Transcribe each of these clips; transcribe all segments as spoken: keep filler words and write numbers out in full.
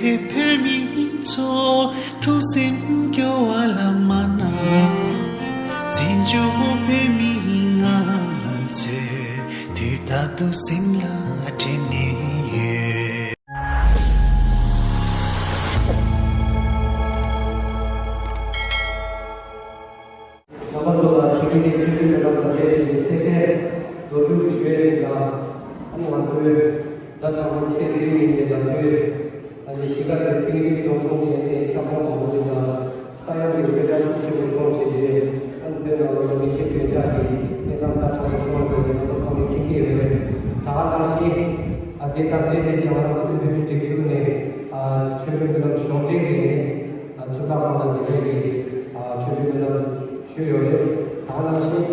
བོད་མི་ཚོ་ཐུགས་སེམས་སྐྱོ་བ་ལ་མ་གནང་། བཙན་བྱོལ་བོད་མི་ང་ཚོས་དུས་ད་དུང་སེམས་ལ་དྲན་ནས་ཡོད། རྣམ་པ་ཚོ་ལ་དེ་རིང་གི་ཆོས་འཕེལ་སྨོན་ལམ་དང་འབྲེལ་བྱས་ཏེ་གསལ་བཤད་མདོར་བསྡུས་ཤིག་ཞུ་ཡས་ཅིག་དང་། ཨ་ནི་ང་ཚོའི་ཟླ་དང་པོ་ཚེས་བདུན་ཉིན་ནས་ལམ་བུའི་ཨ་ནི་གཞིས་ཀ་རྩེ་ཐིང་རི་རྫོང་ཁོངས་ནས་ནས་ཁྱབ་ཁོངས་མང་པོ་ཅིག་དང་ས་ཡོམ་གྱི་སྐད་གྲགས་ཤུགས་ཆེན་པོ་བྱུང་བྱས་རྗེས། ཨ་ནི་བོད་ནང་ལོགས་ལ་མི་ཤི་གོད་ཆག་གི་གནས་སྟངས་ཛ་དྲག་པོ་བྱུང་བ་དེ་རྣམ་པ་ཚང་མས་མཁྱེན་གྱི་ཡོད་རེད། ད་ག་ནང་བཞིན་ཨ་དེ་དང་འབྲེལ་བྱས་ཀྱང་ང་རང་ཚོ་བོད་མིའི་སྒྲིག་འཛུགས་ནས་ཨ་ཆོས་འཕེལ་སྨོན་ལམ་གཞུང་འབྲེལ་གྱི་ནས། ཚུར་ལྟ་སྒང་ལ་འདི་འདྲའི་གི་ཆོས་འཕེལ་སྨོན་ལམ་ཞུས་ཡོད་རེད། ད་ག་ནང་བཞིན་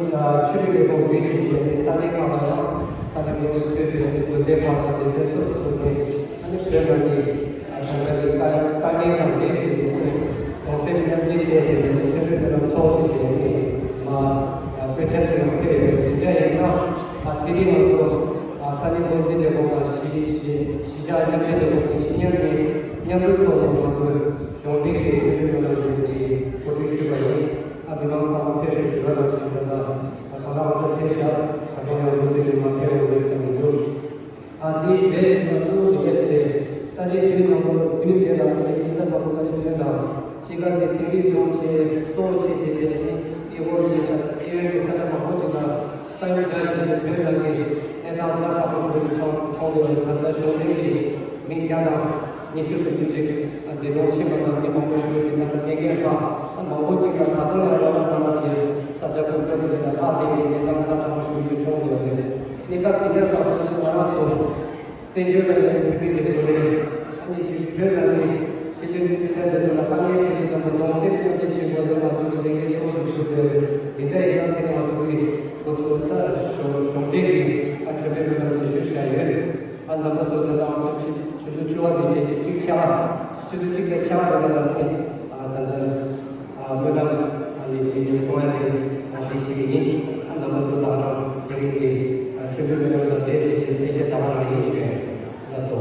ཆོས་འཕེལ་ལས་ཁུངས་བརྒྱུད་བྱས་བྱས་ནས་ས་གནས་ཁག་ལ་ཡང་ས་གནས་མི་རིགས་ཚོས་པའི་དགོན་སྡེ་ཁག་དང་སྡེ་ཚན་སོ་སོ་སོ་ནས་ཨ་ནི་བོད་ནང་གི་ད་ལྟ་གི་དཀའ་དཀའ་ངལ་དང་འབྲེལ་བྱས་བྱས་ནས་གདུང་སེམས་མཉམ་སྐྱེད་བྱས་བྱས་ནས་ཆོས་འཕེལ་སྨོན་ལམ་ཚོགས་བྱས་བྱས་ནས་མ་དཔེ་ཆ་ཚོ་ཡང་ཕེབས་ཡོད་རེད། དེ་འདྲ་ཡིན་ཙང་ཨ་དེ་རིང་ང་ཚོ་ས་གནས་འགོ་འཛིན་ལས་ཁུངས་དང་གཞིས་གཞིས་གཞིས་ཆགས་མཉམ་འབྲེལ་ལས་ཁུངས་ཀྱི་གཞིས་མཉམ་གྱི་མཉམ་རུབ་ཐོག་ནས་ང་ཚོས་གཞུང་འབྲེལ་གྱི་ཆོས་འཕེལ་སྨོན་ལམ་གྱི་གོ་སྒྲིག་ཞུས་པ་ཡིན། ཨ་མི་མང་ཚང་མ་ཕེབས་ཤོག་ཞུ་བ་དང་ཞུ་བ་དང་། ཨ་གང་ལ་ང་ཚོ་ཕེབས་ཤག་ད་དུང་ཡང་མུ་མཐུད་ནས་མ་ཕེབས་འོང་རེད་བསམ་གྱི་འདུག་ཨ་དེའི་ཞུ་ཡས་ཅིག་ལ་གཙོ་བོ་དེ་ག་ཅིག་རེད། ཏ་རིག་བདུན་ནང་ལོ་བདུན་དེ་ལ་ཨ་ནི་སྤྱི་ཟླ་དང་པོ་ཏ་རིག་བདུན་ལ་གཞིས་ཀ་རྩེ་ཐིང་རི་རྫོང་ཆེན་གཙོ་བོ་བྱས་བྱས་ཏེ་ཨ་ནི་གཡས་སྐོར་གྱི་ས་གཡས་གཡོན་གྱི་ས་ཆ་མང་པོ་ཅིག་ལ། ས་ཡོམ་རྒྱ་ཆེ་ཆེ་བོད་ནང་གི་གནས་སྟངས་ཛ་དྲག་པོ་ཞིག་ཏུ་བྱུང་བྱུང་འདུག་ད་ལྟ་གཞུང་འབྲེལ་གྱི་མི་བརྒྱ་དང་ཉི་ཤུ་ཟིན་ཅིག་ཅིག་འདས་གྲོངས་ཕྱིན་པ་དང་མི་མང་པོ་ཞིག་གི་ད་ལྟ་མེ་འགས་པ་མང་པོ་ཅིག་ལ་ད་དུང་ཡང་ར་བ་ན་ར་གི་ས་ཆ་ཁོང་ཚོ་གི་ལ་ལྷག་དེ་གི་གནས་སྟངས་ཛ་དྲག་པོ་ཞིག་ཏུ་བྱུང་འདུག་རེད། གནས་སྐབས་འདི་འདྲ་སྐབས་སུ་ང་རང་ཚོ། བཙན་བྱོལ་ལ་ཡོད་པའི་བོད་མི་དེ་ཚོ་རེད། ཨ་ནི་ཅིག་བོད་ནང་གི་སྤྱི་འཐུས་སྤུན་ཟླ་དེ་ཚོ་ལ་དཀའ་ངལ་འཕྲད་དུས་ཙམ་པ་གདུང་སེམས་མཉམ་སྐྱེད་ཆེན་པོ་དེ་ང་ཚོ་གི་ལས་འགན་ཚོགས་སུ་ཚུད་ཡོད་རེད། དེ་འདྲ་ཡིན་ཙང་དེ་ནི་ང་ཚོ་གི་ཁོ་ཚོ་ད་གཞུང་གཞུང་འབྲེལ་གྱི་ཨ་ཆོས་འཕེལ་སྨོན་ལམ་དེ་ཞུས་བཞག་ཡོད། ཨ་རྣམ་པ་ཚོ་ད་ལྟ་ང་ཚོ་ཆུ་ཚོད་བཅུ་པ་ནས་བྱས་ཏེ་གཅིག་ཆ་ཆུ་ཚོད་གཅིག་དང་ཕྱེད་ཀ་རེ་ལ་ལ་ནི་ཨ་ད་ལྟ། ཨ་སྨོན་ལམ་ཨ་ནི་དེ་ནི་གསུང་ཡ་དེ་ཨ་དེ་ཞིག་ཡིན། ཨ་རྣམ་པ་ཚོ་དང་རང་དེ་རིང་གི་ཨ་ཆོས་འཕེལ་སྨོན་ལམ་དང་འབྲེལ་བྱས་ཏེ་གསལ་བཤད་དང་རང་ཡིན་ཞུ་ཡ་ལགས་སོ།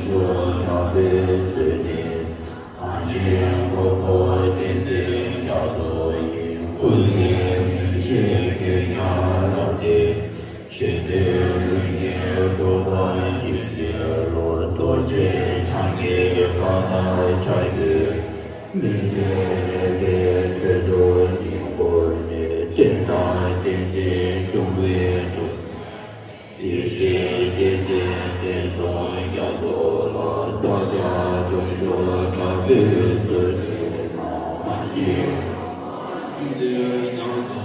ཤོག་དྲག་པོས་གསོལ་ཏེ། གང་ཕྱིར་གོ་འཕང་བསྟན་འཛིན་རྒྱ་མཚོ་ཡི། སྐུ་ཚེ་མི་ཤིགས་བསྐལ་བརྒྱར་རབ་བརྟན། གཞན་དོན་ལུས་ཀྱི་འགྲོ་བ་ཇི་སྙེད་བློར། རྡོ་རྗེ་འཆང་གི་མཁའ་ལྟར་ཕྱག་འཚལ། མི་མཇལ་རས་པའི་ཁྲོད་དུ་ཉིད་བཀོད་ནས། བསྟན་དང་བསྟན་འཛིན་སྐྱོང་བའི་ཐུགས། ཡེ་ཤེས་རྒྱལ་མཚན་བསྟན་སྲུང་རྒྱ་མཚོ་ལ། བདག་ཀྱང་སྐྱོབ་ཤོག་དྲག་པོས་གསོལ་ཏེ་ན། མ་གཅིག་ཏུ་ཡང་།